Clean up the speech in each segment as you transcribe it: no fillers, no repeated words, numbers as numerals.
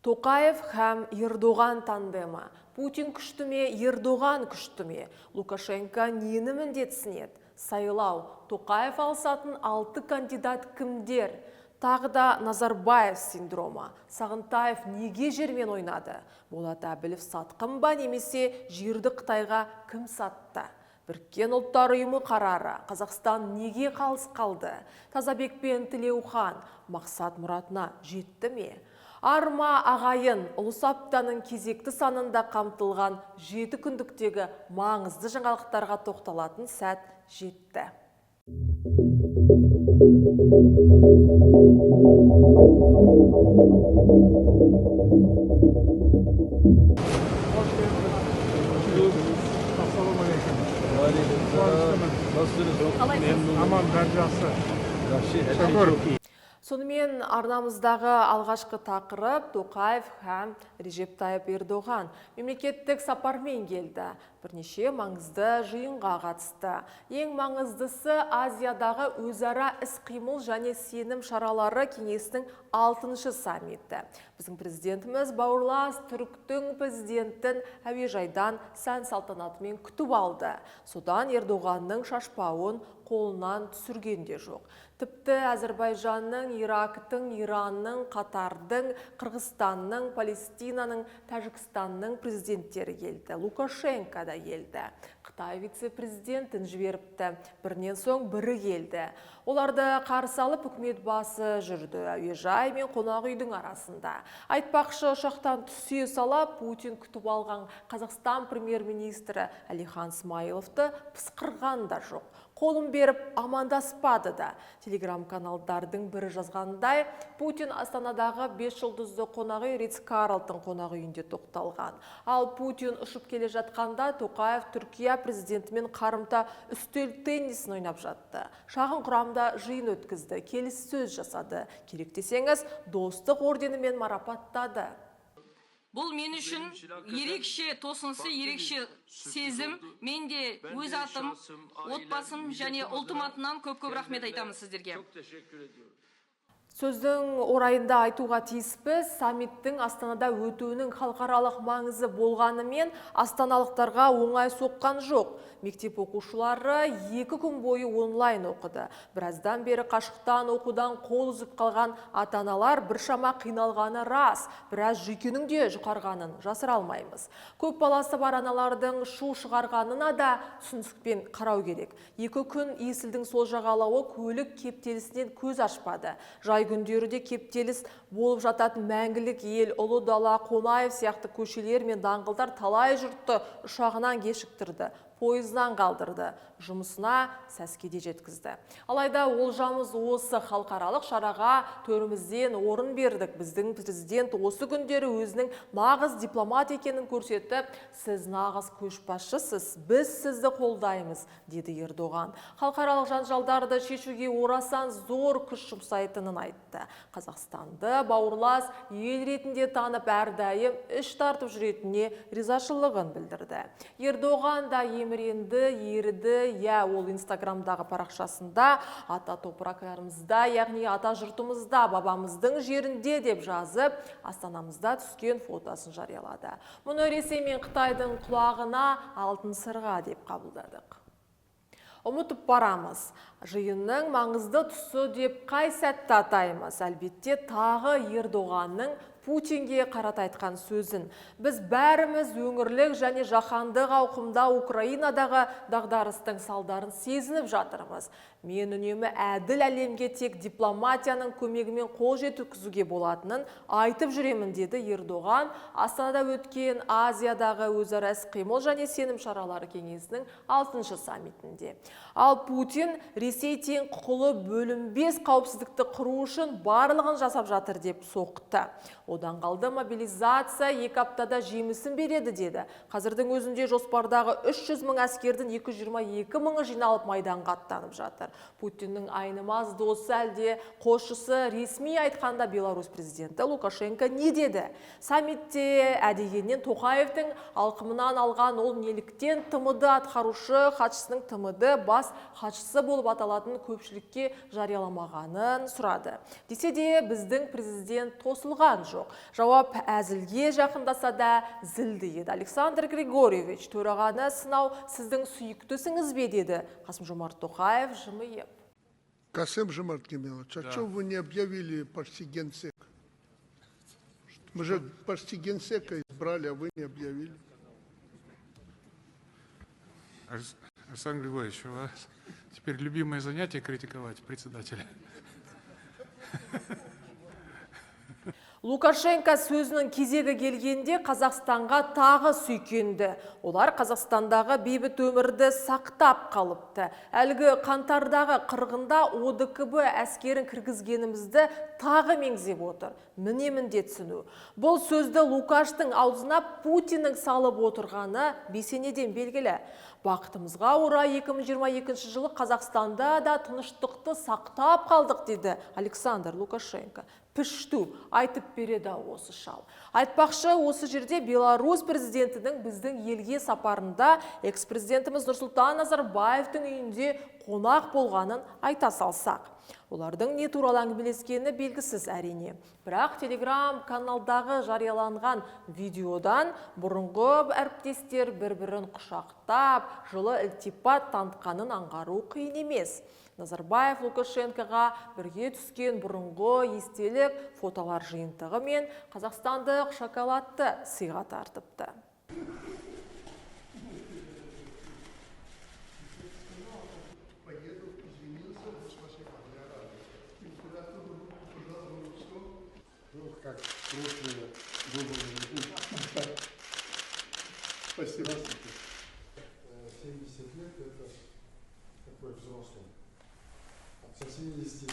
Тоқаев һәм Ердоған тандемі. Путин күшті ме, Ердоған күшті ме? Лукашенко нені міндетсінеді? Сайлау. Тоқаев алысатын 6 кандидат кімдер? Тағы да Назарбаев синдромы. Сағынтаев неге жермен ойнады? Болат Әбілов сатқын ба немесе жерді Қытайға кім сатты? Біріккен Ұлттар Ұйымы қарары. Қазақстан неге қалыс қалды? Тазабек пен Тілеухан мақсат мұратына жетті ме? Арма ағайын, Ұлыс аптаның кезекті санында қамтылған 7 күндіктегі маңызды жаңалықтарға тоқталатын сәт жетті. Hoş geldiniz. Assalamu aleykum. Nasılsınız? Çok memnun oldum. Aman ben жақсы. Yaxşı, her şey Şükür. çok iyi. Сонымен арнамыздағы алғашқы тақырып Тоқаев һәм Режеп Тайып Ердоған мемлекеттік сапармен келді. Бірнеше маңызды жиынға қатысты. Ең маңыздысы Азиядағы өзара іс-қимыл және сенім шаралары кеңесінің 6-шы саммиті. Біздің президентіміз бауырлас түріктің президентін әуежайдан сән салтанатымен күтіп алды. Содан Ердоғанның шашпауын қолынан түсірген де жоқ. Тіпті Әзірбайжанның, Ирактың, Иранның, Қатардың, Қырғызстанның, Палестинаның, Тәжікстанның президенттері келді. Лукашенко да келді. Қытай вице-президентін жіберіпті. Бірінен соң бірі келді. Оларды қарсы алып үкімет басы жүрді әуежай мен қонақ үйдің арасында. Айтпақшы, ұшақтан түсе сала Путин күтіп алған Қазақстан премьер-министрі Әлихан Смайыловты пысқырған да жоқ. Қолын беріп амандаспады да. Телеграм-каналдардың бірі жазғандай, Путин Астанадағы 5 жұлдызды қонақ үй Ритц Карлтон қонақ үйінде тоқталған. Ал Путин ұшып келе жатқанда Тоқаев Түркия президентімен қарымта үстел теннисін ойнап жатты. Шағын құрамда жиын өткізді, келіссөз жасады. Керек десеңіз, достық орденімен марапаттады. Бұл мен үшін ерекше тосынсы, ерекше сезім. Мен де өз атым, отбасым және ұлтым атынан көп-көп рахмет айтамын сіздерге. Сөздің орайында айтуға тиіспіз, саммиттің Астанада өтуінің халықаралық маңызы болғанымен астаналықтарға оңай соққан жоқ. Мектеп оқушылары 2 күн бойы онлайн оқыды. Біраздан бері қашықтан оқудан қол үзіп қалған ата-аналар біршама қиналғаны рас, біраз жүйкенің де жұқарғанын жасыра алмаймыз. Көп баласы бар аналардың шу шығарғанына да түсіністікпен қарау керек. 2 күн Есілдің сол жағалауы көлік кептелісінен көз ашпады. Жай күндері де кептеліс болып жататын мәңгілік ел, Ұлы дала, Қонаев сияқты көшелер мен даңғылдар талай жұртты ұшағынан кешіктірді, пойызынан қалдырды, жұмысына сәскеде жеткізді. Алайда олжамыз осы халықаралық шараға төрімізден орын бердік. Біздің президент осы күндері өзінің нағыз дипломат екенін көрсетіп, сіз нағыз көшбасшысыз, біз сізді қолдаймыз, деді Ердоған. Халықаралық жанжалдарды шешуге орасан зор күш жұмсайтынын айтты. Қазақстанды бауырлас ел ретінде танып, әрдайым іш тартып жүретініне ризашылығын білдірді. Ердоған да еміренді, еріді, иә, ол Инстаграмдағы парақшасында ата топырақтарымызда, яғни ата жұртымызда, бабамыздың жерінде деп жазып, Астанамызда түскен фотосын жариялады. Мұны Ресей мен Қытайдың құлағына алтын сырға деп қабылдадық. Ұмытып барамыз. Жиынның маңызды тұсы деп қай сәтті атаймыз? Әлбетте, тағы Ердоғанның Путинге қарата айтқан сөзін. Біз бәріміз өңірлік және жаһандық ауқымда Украинадағы дағдарыстың салдарын сезініп жатырмыз. Мен үнемі әділ әлемге тек дипломатияның көмегімен қол жеткізуге болатынын айтып жүремін, деді Ердоған Астанада өткен Азиядағы өзара іс-қимыл және сенім шаралары кеңесінің 6-шы саммитінде. Ал Путин Ресей тең құқылы бөлінбес қауіпсіздікті құру үшін барлығын жасап жатыр деп соқты. Одан қалды мобилизация 2 аптада жемісін береді деді. Қазірдің өзінде жоспардағы 300 мың әскердің 222 мыңы жиналып майданға аттанып жатыр. Путиннің айнымас досы әлде қосшысы ресми айтқанда Беларусь президенті Лукашенко не деді? Саммитте әдегеннен Тоқаевтың алқымынан алған ол неліктен ТМД атқарушы хатшысының ТМД бас хатшысы болып аталатынын көпшілікке жарияламағанын сұрады. Десе де біздің президент тосылған жоқ. Жауап әзілге жақындаса да зілді еді. Александр Григорьевич, төрағаны сынау сіздің сүйікті ісіңіз бе, деді Қасым-Жомарт Тоқаев жымиып. Касым-Жомарт Кемелевич, а что вы не объявили почти генсек? Мы же почти генсека избрали, а вы не объявили. Александр Григорьевич, у вас теперь любимое занятие критиковать председателя. Лукашенко сөзінің кезегі келгенде Қазақстанға тағы сүйкенді. Олар Қазақстандағы бейбіт өмірді сақтап қалыпты. Әлгі қаңтардағы қырғында ОДКБ әскерін кіргізгенімізді тағы меңзеп отыр. Міне міндетсіну. Бұл сөзді Лукаштың аузына Путиннің салып отырғаны бесенеден белгілі. Бақытымызға орай 2022 жылы Қазақстанда да тыныштықты сақтап қалдық, деді Александр Лукашенко. Пішту айтып береді осы шал. Айтпақшы, осы жерде Беларусь президентінің біздің елге сапарында экс-президентіміз Нұрсұлтан Назарбаевтың үйінде қонақ болғанын айта салсақ. Олардың не туралы әңгімелескені белгісіз әрине. Бірақ Телеграм каналдағы жарияланған видеодан бұрынғы әріптестер бір-бірін құшақтап, жылы ілтипат танытқанын аңғару қиын емес. Назарбаев Лукашенкоға бірге түскен бұрынғы естелік фотолар жиынтығы мен қазақстандық шоколадты сыйға тартыпты. Как прошлое было. Спасибо. 70 лет это такой взрослый. От 70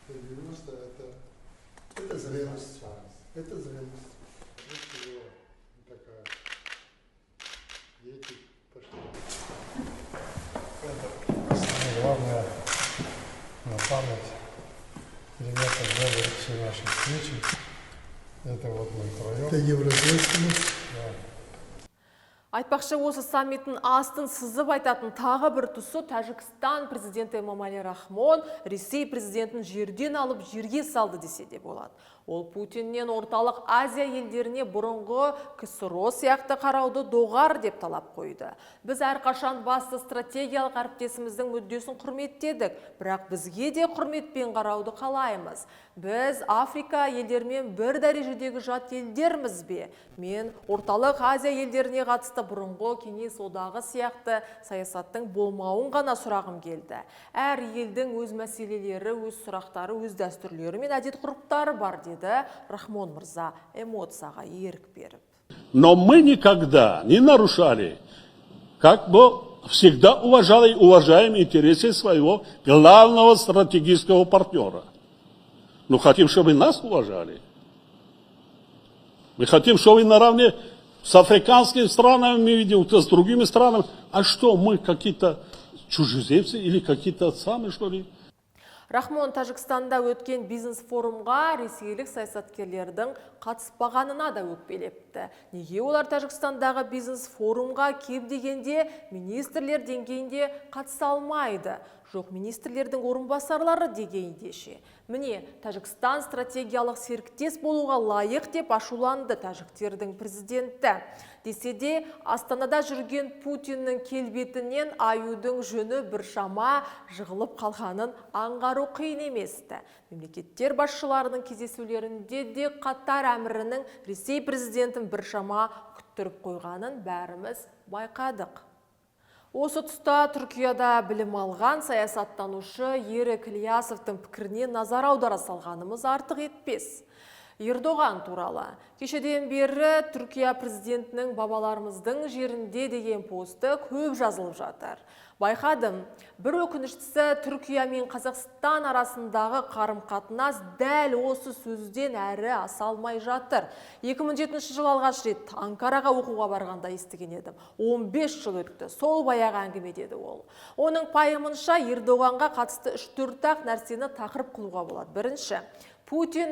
до 90 это зрелость. Старость. Это зрелость. Вот его такая. Дети пошли. Это самое главное на память. Ребята взяли все наши встречи. Это вот мы втроем. Это евразийский. Да. Айтпақшы, осы саммиттің астын сызып айтатын тағы бір тұсы Тәжікстан президенті Эмомали Рахмон Ресей президентін жерден алып жерге салды десе де болады. Ол Путиннен Орталық Азия елдеріне бұрынғы КСРО сияқты қарауды доғар деп талап қойды. Біз әрқашан басты стратегиялық әріптесіміздің мүддесін құрметтедік, бірақ бізге де құрметпен қарауды қалаймыз. Біз Африка елдерімен бір дәрежедегі жат елдерміз бе? Мен Орталық Азия елдеріне қатысты бұрынғы Кеңес одағы сияқты саясаттың болмауын ғана сұрағым келді. Әр елдің өз мәселелері, өз сұрақтары, өз дәстүрлері мен әдет-ғұрыптары бар, деді Рахмон мырза эмоцияға ерік беріп. Но мы никогда не нарушали, как бы всегда уважали и уважаем интересы своего главного стратегического партнера. Но хотим, чтобы нас уважали. Мы хотим, чтобы наравне с африканскими странами, мы видим, с другими странами. А что, мы какие-то чужеземцы или какие-то самые, что ли? Рахмон Тәжікстанда өткен бизнес-форумға ресейлік саясаткерлердің қатыспағанына да өкпелепті. Неге олар Тәжікстандағы бизнес-форумға кеп дегенде министрлер деңгейінде қатыса алмайды? Жоқ, министрлердің орынбасарлары дегенде ше. Міне, Тәжікстан стратегиялық серіктес болуға лайық деп ашуланды тәжіктердің президенті. Десе де, Астанада жүрген Путиннің келбетінен аюдың жүні біршама жығылып қалғанын аңғару қиын еместі. Мемлекеттер басшыларының кездесулерінде де Қатар әмірінің Ресей президентін біршама күттіріп қойғанын бәріміз байқадық. Осы тұста Түркияда білім алған саясаттанушы Ерік Ілиясовтың пікіріне назар аудара салғанымыз артық етпес. Ердоған туралы. Кешеден бері Түркия президентінің бабаларымыздың жерінде деген посты көп жазылып жатыр. Байқадым, бір өкініштісі Түркия мен Қазақстан арасындағы қарым-қатынас дәл осы сөзден әрі аса алмай жатыр. 2007 жылы алғаш рет Анкараға оқуға барғанда естіген едім. 15 жыл өтті, сол баяғы әңгіме деді ол. Оның пайымынша Ердоғанға қатысты 3-4 ақ нәрсені тақырып қылуға болады. Бірінші, Путин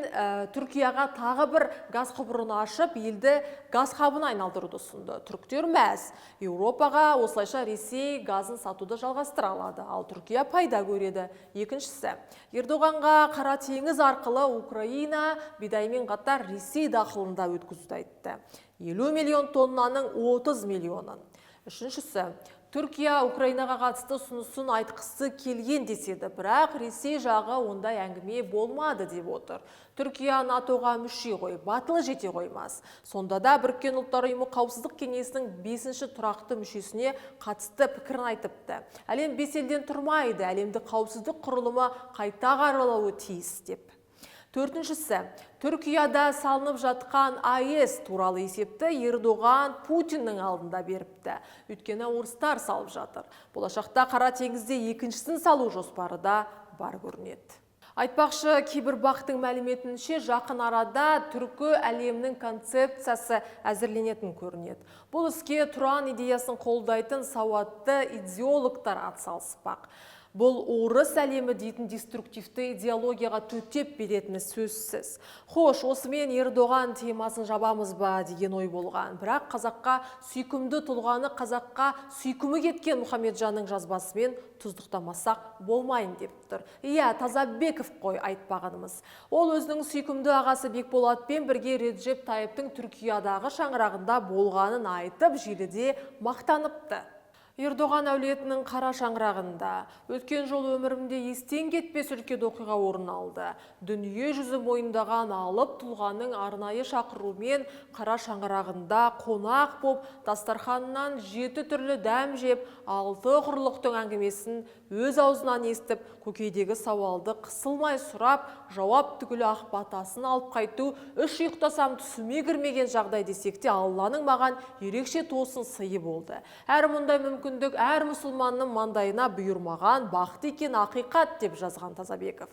Түркияға тағы бір газ құбырын ашып, елді газ хабына айналдыруды ұсынды. Түріктер мәз. Еуропаға осылайша Ресей газын сатуды жалғастыра алады, ал Түркия пайда көреді. Екіншісі, Ердоғанға Қара теңіз арқылы Украина бидаймен қатар Ресей дақылын да өткізуді айтты. 50 миллион тоннаның 30 миллионын. Үшіншісі, Түркия Украинаға қатысты ұсынысын айтқысы келген деседі, бірақ Ресей жағы ондай әңгіме болмады деп отыр. Түркия НАТО-ға мүше ғой, батылы жете қоймас. Сонда да Біріккен Ұлттар Ұйымы Қауіпсіздік Кеңесінің 5-ші тұрақты мүшесіне қатысты пікірін айтыпты. Әлем бес елден тұрмайды, әлемдік қауіпсіздік құрылымы қайта қаралуы тиіс деп. Төртіншісі, Түркияда салынып жатқан АЭС туралы есепті Ердоған Путиннің алдында беріпті. Өйткені орыстар салып жатыр. Болашақта Қара теңізде екіншісін салу жоспары да бар көрінеді. Айтпақшы, кейбір БАҚ-тың мәліметінше, жақын арада түркі әлемінің концепциясы әзірленетін көрінеді. Бұл іске Тұран идеясын қолдайтын сауатты идеологтар атсалыспақ. Бұл орыс әлемі дейтін деструктивті идеологияға төтеп беретіні сөзсіз. Хош, осымен Ердоған темасын жабамыз ба деген ой болған. Бірақ қазаққа сүйкімді тұлғаны қазаққа сүйкімі кеткен Мұхамеджанның жазбасымен тұздықтамасақ болмайын деп тұр. Иә, Тазабеков қой айтпағанымыз. Ол өзінің сүйкімді ағасы Бекболатпен бірге Реджеп Тайыптың Түркиядағы шаңырағында болғанын айтып, желіде мақтаныпты. Ердоған әулетінің қара шаңырағында өткен жол өмірімде естен кетпес үлкен оқиға орын алды. Дүние жүзі мойындаған алып тұлғаның арнайы шақырумен қара шаңырағында қонақ боп, дастарханнан 7 түрлі дәм жеп, 6 құрлықтың әңгімесін өз аузынан естіп, көкейдегі сауалды қысылмай сұрап, жауап түгілі ақ батасын алып қайту, үш ұйықтасам түсіме кірмеген жағдай десек те, Алланың маған ерекше тосын сыйы болды. Әр мұндай мүмкіндік әр мұсылманның маңдайына бұйырмаған бақыт екен ақиқат деп жазған Тазабеков.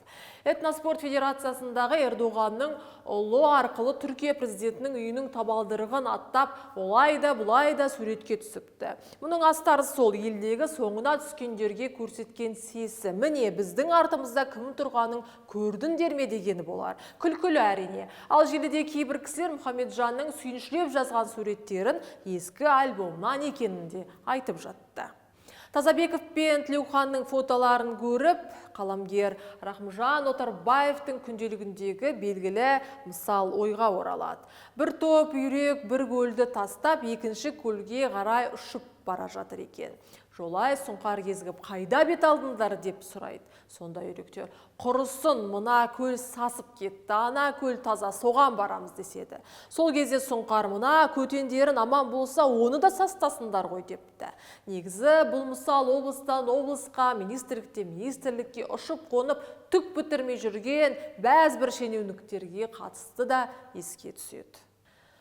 Этноспорт федерациясындағы Ердоғанның ұлы арқылы Түркия президентінің үйінің табалдырығын аттап, олай да бұлай да суретке түсіпті. Мұның астары сол елдегі соңына түскендерге көрсеткен сесі. Міне, біздің артымызда кім тұрғанын көрдіңдер ме дегені болар. Күлкілі әрине. Ал желіде кейбір кісілер Мұхамеджанның сүйіншілеп жазған суреттерін ескі альбомнан екенін де айтып жатты. Тазабеков пен Тілеуханның фотоларын көріп, қаламгер Рахымжан Отарбаевтың күнделігіндегі белгілі мысал ойға оралады. Бір топ үйрек бір көлді тастап, екінші көлге қарай ұшып бара жатыр екен. Жолай сұңқар кезігіп, қайда бет алдыңдар деп сұрайды. Сонда үйректер, құрысын, мына көл сасып кетті, ана көл таза, соған барамыз деседі. Сол кезде сұңқар, мына көтендерін аман болса, оны да састасындар ғой депті. Негізі бұл мысал облыстан облысқа, министрліктен министрлікке ұшып қонып, түк бітірмей жүрген бәз бір шенеуніктерге қатысты да еске түседі.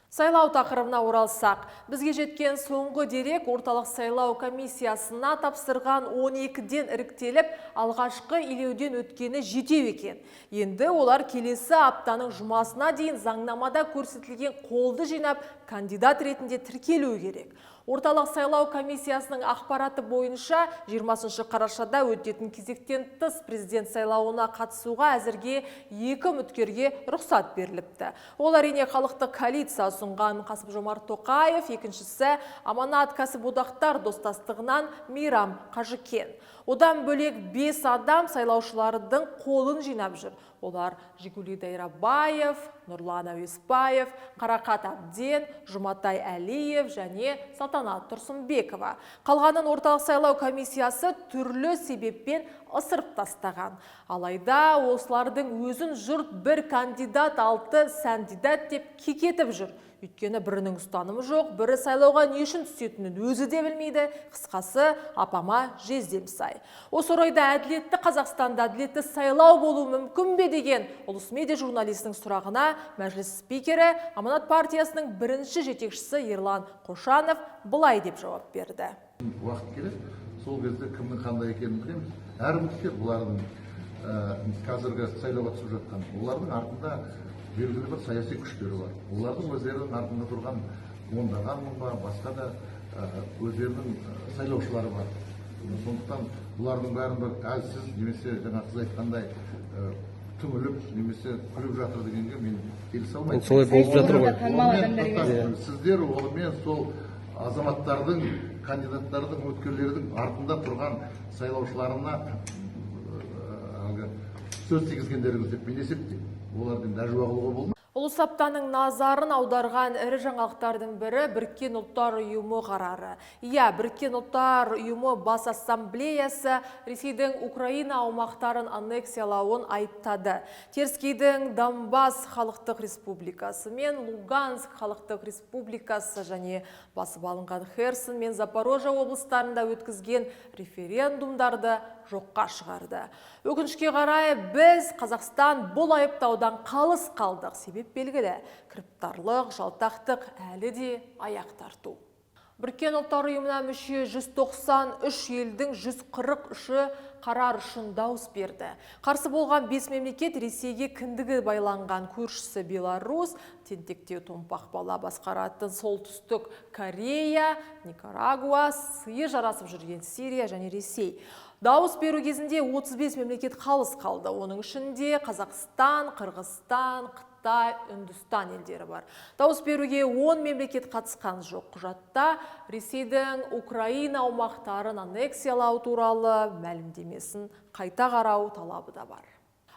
Сайлау тақырыбына оралсақ, бізге жеткен соңғы дерек орталық сайлау комиссиясына тапсырған 12-ден іріктеліп, алғашқы елеуден өткені жетеу екен. Енді олар келесі аптаның жұмасына дейін заңнамада көрсетілген қолды жинап, кандидат ретінде тіркелуі керек. Орталық сайлау комиссиясының ақпараты бойынша 20 қарашада өтетін кезектен тыс президент сайлауына қатысуға әзірге 2 үміткерге рұқсат беріліпті. Ол әрине халықтық коалиция ұсынған Қасым-Жомарт Тоқаев, екіншісі Аманат кәсіподақтар достастығынан Мейрам Қажыкен. Одан бөлек 5 адам сайлаушылардың қолын жинап жүр. Олар Жигули Дайрабаев, Нұрлан Әуесбаев, Қарақат Әбден, Жұматай Әлиев және Салтанат Тұрсынбекова. Қалғанын орталық сайлау комиссиясы түрлі себеппен ысырып тастаған. Алайда осылардың өзін жұрт бір кандидат, 6 сәндидат деп кекетіп жүр. Өйткені бірінің ұстанымы жоқ, бірі сайлауға не үшін түсетінін өзі де білмейді. Қысқасы, апама жездем сай. Осы орайда әділетті Қазақстанда әділетті сайлау болуы мүмкін бе деген Ұлыс медиа журналистінің сұрағына мәжіліс спикері, Аманат партиясының бірінші жетекшісі Ерлан Қошанов былай деп жауап берді. Уақыт келеді, сол кезде кімнің қандай екенін білеміз. Әр үміткер бұлардың қазіргі сайлауға түсіп жатқан, олардың артында белгілі бір саяси күштері бар. Олардың өздерінің артында тұрған ондаған мың ба, басқа да өздерінің сайлаушылары бар. Сондықтан бұлардың бәрін бір әлсіз немесе жаңа қыз айтқандай Түңіліп немесе күліп жатыр дегенге мен келісе алмаймын. Солай болып жатыр ғой. Танымал адамдар емес. Сіздер онымен сол азаматтардың, кандидаттардың, үміткерлердің артында тұрған сайлаушыларына әлгі сөз тигізгендеріңіз деп мен есептеймін. Оларды енді әжуа қылуға болмайды. Ұлы аптаның назарын аударған ірі жаңалықтардың бірі — Біріккен Ұлттар Ұйымы қарары. Иә, Біріккен Ұлттар Ұйымы Бас Ассамблеясы Ресейдің Украина аумақтарын аннексиялауын айыптады. Теріскейдің Донбасс халықтық республикасы мен Луганск халықтық республикасы және басып алынған Херсон мен Запорожье облыстарында өткізген референдумдарды жоққа шығарды. Өкінішке қарай, біз, Қазақстан, бұл айыптаудан қалыс қалдық. Себеп белгілі: кіріптарлық, жалтақтық, әлі де аяқ тарту. Біріккен Ұлттар Ұйымына мүше 193 елдің 143-і қарар үшін дауыс берді. Қарсы болған 5 мемлекет: Ресейге кіндігі байланған көршісі Беларусь, тентектеу томпақ бала басқаратын Солтүстік Корея, Никарагуа, сиы жарасып жүрген Сирия және Ресей. Дауыс беру кезінде 35 мемлекет қалыс қалды. Оның ішінде Қазақстан, Қырғызстан, Қытай, Үндістан елдері бар. Дауыс беруге 10 мемлекет қатысқан жоқ. Құжатта Ресейдің Украина аумақтарын аннексиялау туралы мәлімдемесін қайта қарау талабы да бар.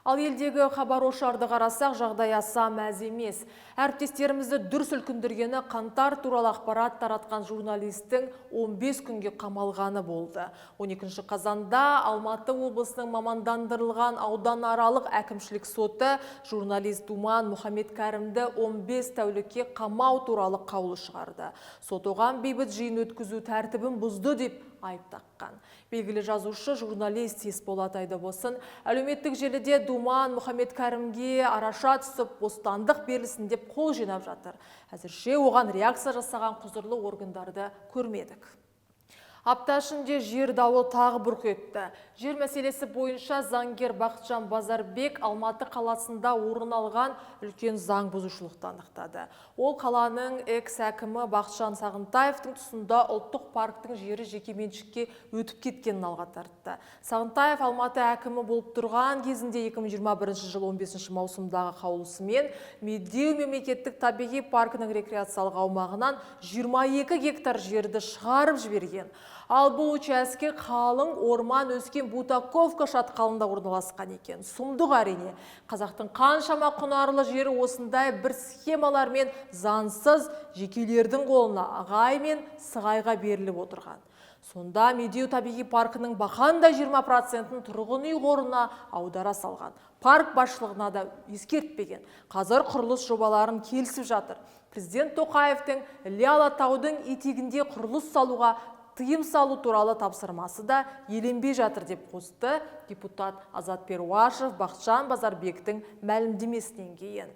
Ал елдегі хабар ошарды қарасақ, жағдай аса мәз емес. Әріптестерімізді дүр сілкіндіргені қаңтар туралы ақпарат таратқан журналистің 15 күнге қамалғаны болды. 12 қазанда Алматы облысының мамандандырылған ауданаралық әкімшілік соты журналист Думан Мұхаммедкәрімді 15 тәулікке қамау туралы қаулы шығарды. Сот оған бейбіт жиын өткізу тәртібін бұзды деп айып таққан. Белгілі жазушы, журналист Есболат Айдабосын әлеуметтік желіде Думан Мұхаммедкәрімге араша түсіп, бостандық берілсін деп қол жинап жатыр. Әзірше оған реакция жасаған құзырлы органдарды көрмедік. Апта ішінде жер дауы тағы бұрқ етті. Жер мәселесі бойынша заңгер Бақытжан Базарбек Алматы қаласында орын алған үлкен заң бұзушылықты анықтады. Ол қаланың экс әкімі Бақытжан Сағынтаевтың тұсында ұлттық парктің жері жекеменшікке өтіп кеткенін алға тартты. Сағынтаев Алматы әкімі болып тұрған кезінде 2021 жыл 15 маусымдағы қаулысымен Медеу мемлекеттік табиғи паркінің рекреациялық аумағынан 22 гектар жерді шығарып жіберген. Ал бұл учаске қалың орман өскен Бутаковка шатқалында орналасқан екен. Сұмдық, әрине. Қазақтың қаншама құнарлы жері осындай бір схемалармен заңсыз жекелердің қолына, ағай мен сығайға беріліп отырған. Сонда Медеу табиғи паркінің бақандай 20%-ін тұрғын үй қорына аудара салған. Парк басшылығына да ескертпеген. Қазір құрылыс жобаларын келісіп жатыр. Президент Тоқаевтың Іле Алатаудың етегінде құрылыс салуға тыйым салу туралы тапсырмасы да еленбей жатыр, деп қосты депутат Азат Перуашев Бақытжан Базарбектің мәлімдемесінен кейін.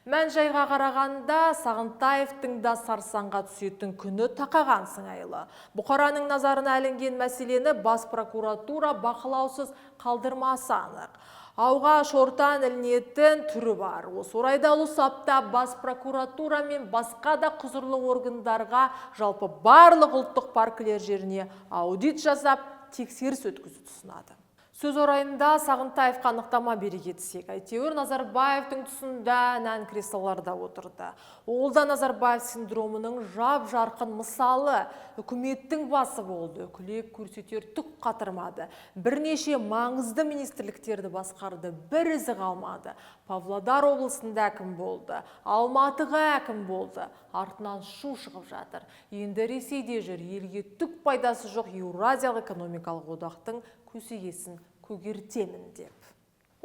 Мән жайға қарағанда, Сағынтаевтың да сарсаңға түсетін күні тақаған сыңайлы. Бұқараның назарына ілінген мәселені бас прокуратура бақылаусыз қалдырмасы анық. Ауға шортан ілінетін түрі бар. Осы орайда ұлы сапта бас прокуратура мен басқа да құзырлы органдарға жалпы барлық ұлттық паркілер жеріне аудит жасап, тексеріс өткізуді ұсынады. Сөз орайында Сағынтаевқа анықтама бере кетсек, әйтеуір Назарбаевтың тұсында нән креслоларда отырды. Ол да Назарбаев синдромының жап жарқын мысалы. Үкіметтің басы болды, үкілеп көрсетер түк қатырмады. Бірнеше маңызды министрліктерді басқарды, бір ізі қалмады. Павлодар облысында әкім болды, Алматыға әкім болды. Артынан шу шығып жатыр. Енді Ресейде жүр, елге түк пайдасы жоқ Еуразиялық экономикалық одақтың көсегесін көгертемін деп.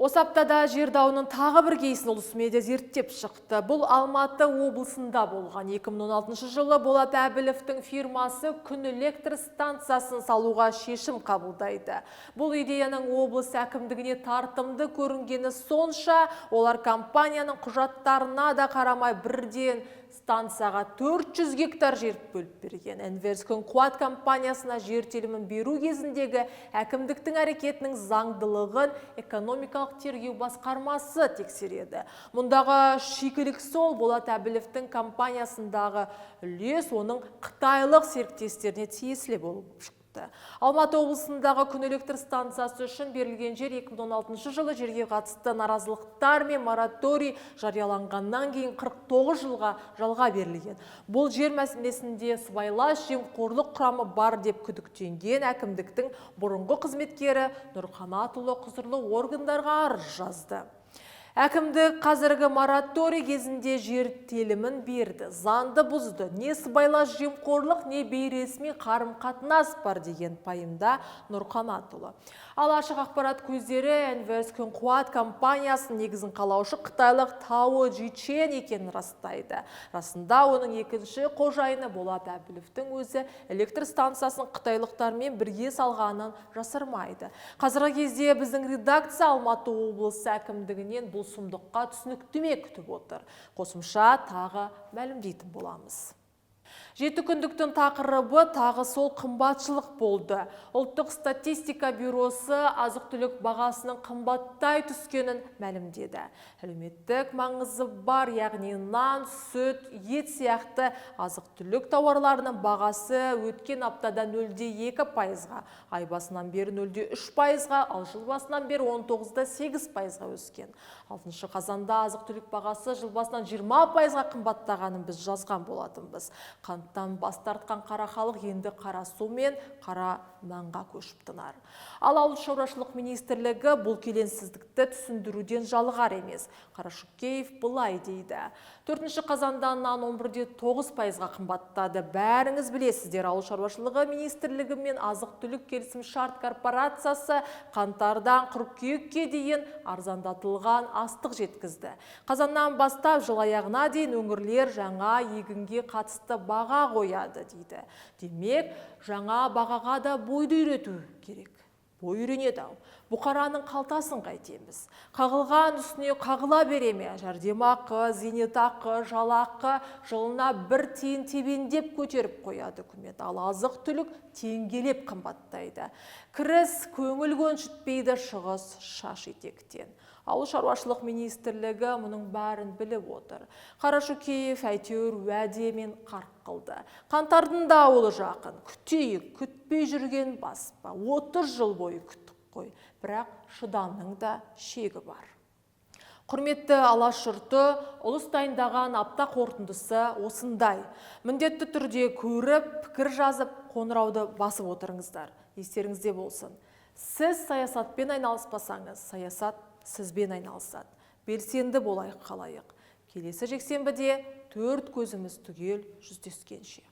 Осы аптада жер дауының тағы бір кейсін Ұлыс медиа зерттеп шықты. Бұл Алматы облысында болған. 2016 жылы Болат Әбіловтің фирмасы күн электр станциясын салуға шешім қабылдайды. Бұл идеяның облыс әкімдігіне тартымды көрінгені сонша, олар компанияның құжаттарына да қарамай бірден станцияға 400 гектар жер бөліп берген. Энверс күн қуат компаниясына жер телімін беру кезіндегі әкімдіктің әрекетінің заңдылығын экономикалық тергеу басқармасы тексереді. Мұндағы шикілік сол: Болат Әбіловтің компаниясындағы үлес оның қытайлық серіктестеріне тиесілі болып шықты. түсіпті. Алматы облысындағы күн электр станциясы үшін берілген жер 2016 жылы жерге қатысты наразылықтар мен мораторий жарияланғаннан кейін 49 жылға жалға берілген. Бұл жер мәселесінде сыбайлас жемқорлық құрамы бар деп күдіктенген әкімдіктің бұрынғы қызметкері Нұрқанатұлы құзырлы органдарға арыз жазды. Әкімдік қазіргі мораторий кезінде жер телімін берді, заңды бұзды. Не сыбайлас жемқорлық, не бейресми қарым-қатынас бар деген пайымда Нұрқанатұлы. Ал ашық ақпарат көздері НВС Күн-Қуат компаниясының негізін қалаушы қытайлық Тао Джичен екенін растайды. Расында оның екінші қожайыны Болат Әбіловтің өзі электр станциясын қытайлықтармен бірге салғанын жасырмайды. Қазіргі кезде біздің редакция Алматы облысы әкімдігінен бұл сұмдыққа түсініктеме күтіп отыр. Қосымша тағы мәлімдейтін боламыз. Жеті күндіктің тақырыбы тағы сол қымбатшылық болды. Ұлттық статистика бюросы азық-түлік бағасының қымбаттай түскенін мәлімдеді. Әлеуметтік маңызы бар, яғни нан, сүт, ет сияқты азық-түлік тауарларының бағасы өткен аптада 0,2%-ға, ай басынан бері 0,3%-ға, ал жыл басынан бері 19,8%-ға өскен. 6 қазанда азық-түлік бағасы жыл басынан 20%-ға қымбаттағанын біз жазған болатынбыз. Қанттан бас тартқан қара халық енді қара су мен қара нанға көшіп тынар. Ал Ауыл шаруашылық министрлігі бұл келеңсіздікті түсіндіруден жалығар емес. Қарашөкеев былай дейді. 4 қазанда нан 11,9%-ға қымбаттады. Бәріңіз білесіздер, Ауыл шаруашылығы министрлігі мен азық-түлік келісімшарт корпорациясы қаңтардан қыркүйекке дейін арзандатылған астық жеткізді. Қазаннан бастап жыл аяғына дейін өңірлер жаңа егінге қатысты баға қояды дейді. Демек, жаңа бағаға да бойды үйрету керек. Бой үйренеді ау. Бұқараның қалтасын қайтеміз. Қағылған үстіне қағыла бере ме? Жәрдемақы, зейнетақы, жалақы жылына бір тиын тебендеп көтеріп қояды үкімет. Ал азық-түлік теңгелеп қымбаттайды. Кіріс көңіл көншітпейді, шығыс шаш етектен. Ауыл шаруашылық министрлігі мұның бәрін біліп отыр. Қарашөкеев әйтеуір уәдемен қарқ қылды. Қаңтардың да ауылы жақын. Күтейік, күтпей жүрген баспа. 30 жыл бойы күттік қой. Бірақ шыдамның да шегі бар. Құрметті Алаш жұрты, ұлыс дайындаған апта қорытындысы осындай. Міндетті түрде көріп, пікір жазып, қоңырауды басып отырыңыздар. Естеріңізде болсын. Сіз саясатпен айналыспасаңыз, саясат сізбен айналысады. Белсенді болайық қалайық. Келесі жексенбіде төрт көзіміз түгел жүздескенше.